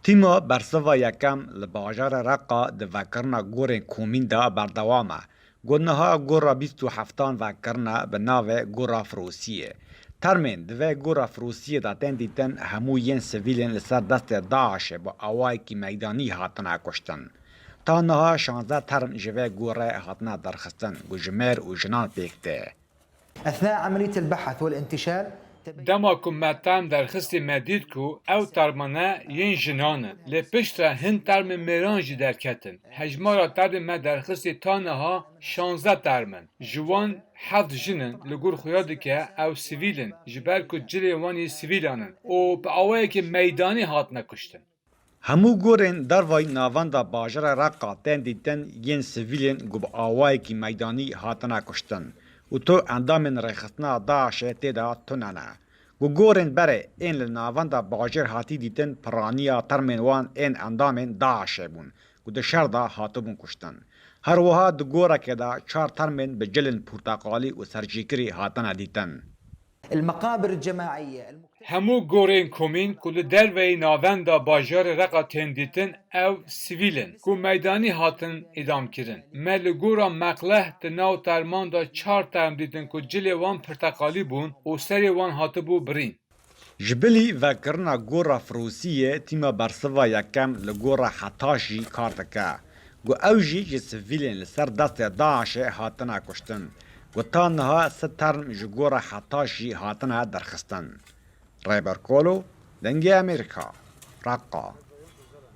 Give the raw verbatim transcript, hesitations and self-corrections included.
Tîma bersiva yekem li bajarê Reqa di vekirina gorên komîn de berdewam e. Ku niha gora bîst û heftan vekirine bi navê Gora Firosiyê. Termên di vê gora Firosiyê de tên dîtin hemû yên sivîlên li ser destê DAIŞê bi awayekî meydanî hatine kuştin. Ta niha şanzdeh term ji vê gorê hatine derxistin ku ji mêr û jinan pêk tê. أثناء عملية البحث والانتشال تبين Dema ku me term derxistî me dît ku ew termane yên jinan in. Lê piştre hin termên mêran jî derketin. Hejmara termên me derxistî ta niha şanzdeh term in. Ji wan heft jin in, li gor xuya dike ew sivîl in, ji ber ku cilên wan yê sivîlan in û bi awayekî meydanî hatine kuştin. Hemû gorên dervayî navenda bajarê Reqa tên dîtin yên sivîlên ku bi awayekî meydanî hatine kuştin û tu endamên rêxistina DAIŞê tê de tune ne. Ku gorên berê ên li navenda bajêr hatî dîtin piraniya termên wan ên endamên DAIŞê bûn ku di şer de hatibûn kuştin. Her wiha di goreke de çar termên bi cilên porteqalî û sercîkirî hatine dîtin. المقابر الجماعية المكتشفة Hemû gorên komîn ku li derveyî navenda bajarê Reqa tên dîtin, ew sivîl in ku meydanî hatin îdamkirin. Me li gora Meqleh di nav terman de çar term dîtin ku cilê wan pirteqalî bûn û serê wan hatibû birîn. Ji bilî vekirina gora Firosiyê tîma bersiva yekem li gora Hetaş jî kar dike. Ku ew jî ji sivîlên li ser destê DAIŞê hatine kuştin. Ku ta niha sê term ji gora Hetaş jî hatine derxistin. Rêber Kolo, Dengê Amerîka, Reqa.